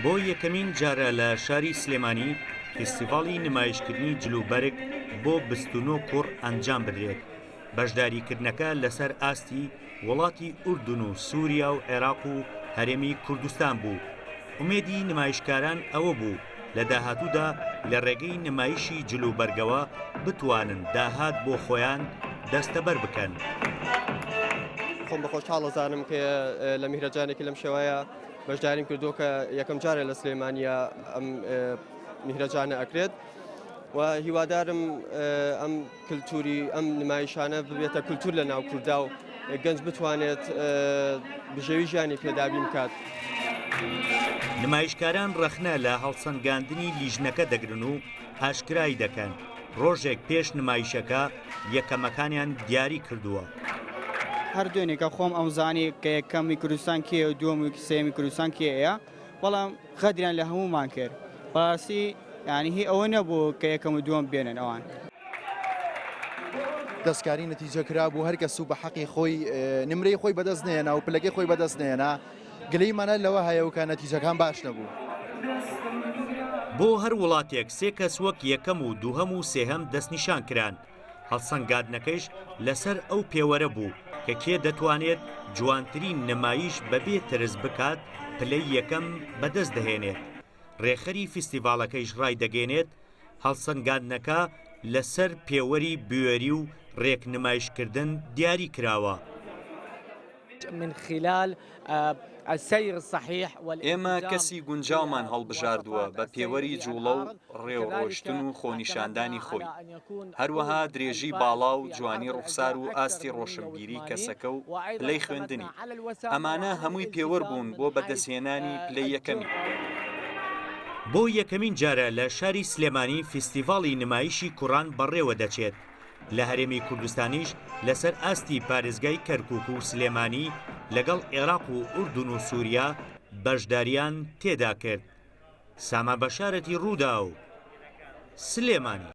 بۆ یەکەمین جارە لە شاری سلێمانی فیستیڤاڵی نمایشکردنی جلوبەرگ بۆ 29 کوڕ ئەنجام بدرێت، بەشداریکردنەکە لەسەر ئاستی وڵاتی ئوردن و سووریا و عێراق و هەرێمی کوردستان بوو، ئومێدی نمایشکاران ئەوە بوو لە داهاتوودا لە ڕێگەی نمایشی جلوبەرگەوە بتوانن داهات بۆ خۆیان دەستەبەر بکەن. خۆم بە خۆشحاڵ ئەزانم کە لە میهرەجانێکی لەم شێوەیە بەشداریم کردووە کە یەکەم جارە لە سلێمانیە ئەم میهرەجانە ئەکرێت و هیوادارم ئەم کللتوری ئەم نمایشانە ببێتە کللتور لە ناو کووردا و گەنج بتوانێت بژێوی ژیانی پێدابین بکات. نمایشکاران ڕەخنە لە هەڵسەنگاندنی لیژنەکە دەگرن و ئاشکرای دەکەن، ڕۆژێک پێش نمایشەکە یەکەمەکانیان دیاری کردووە. هەر دوێنێ کە خۆم ئەمزانی کە یەکەمی کوردستان کێیە و دووەم و سێیەمی کوردستان کێیە، بەڵام غەدریان لە هەموومان کرد. بەڕاستی یانی هی ئەوە نەبوو کە یەکەم و دووەم بێنن ئەوان. دەستکاری نەتیجە کرابوو هەر کەس و بە حەقی خۆی نمرەی خۆی بەدەست نەهێنا و پلەکەی خۆی بەدەست نەهێنا گلەییمانە لەوە هەیە و کە نەتیجەکان باش نەبوو. بۆ هەر وڵاتێک سێ کەس وەک یەکەم و دووهەم و سێهەم دەستنیشان کران، هەڵسەنگادنەکەیش لەسەر ئەو پێوەرە بوو کە کێ دەتوانێت جوانترین نمایش بەبێ ترس بکات پلەی یەکەم بەدەست دەهێنێت. رێکخەری فیستیڤاڵەکەیش رایدەگەینێت، هەڵسەنگاندنەکە لەسەر پێوەری بوێری و رێک نمایشکردن دیاری کراوە. ئێمە کەسی گونجاومان هەڵبژاردووە بە پێوەری جوڵە و ڕێوڕۆشتن و خۆنیشاندانی خۆی، هەروەها درێژی باڵا و جوانی ڕوخسار و ئاستی ڕۆشنبیری کەسەکە و پلەی خوێندنی، ئەمانە هەمووی پێوەر بوون بۆ بەدەستهێنانی پلەی یەکەمی. بۆ یەکەمین جارە لە شاری سلێمانی فیستیڤاڵی نمایشی کوڕان بەڕێوەدەچێت، لە هەرێمی کوردستانیش لەسەر ئاستی پارێزگای کەرکوک و سلێمانی لەگەڵ عێراق و ئوردون و سوریا بەشداریان تێدا کرد. سامان بەشارەتی رووداو، سلێمانی.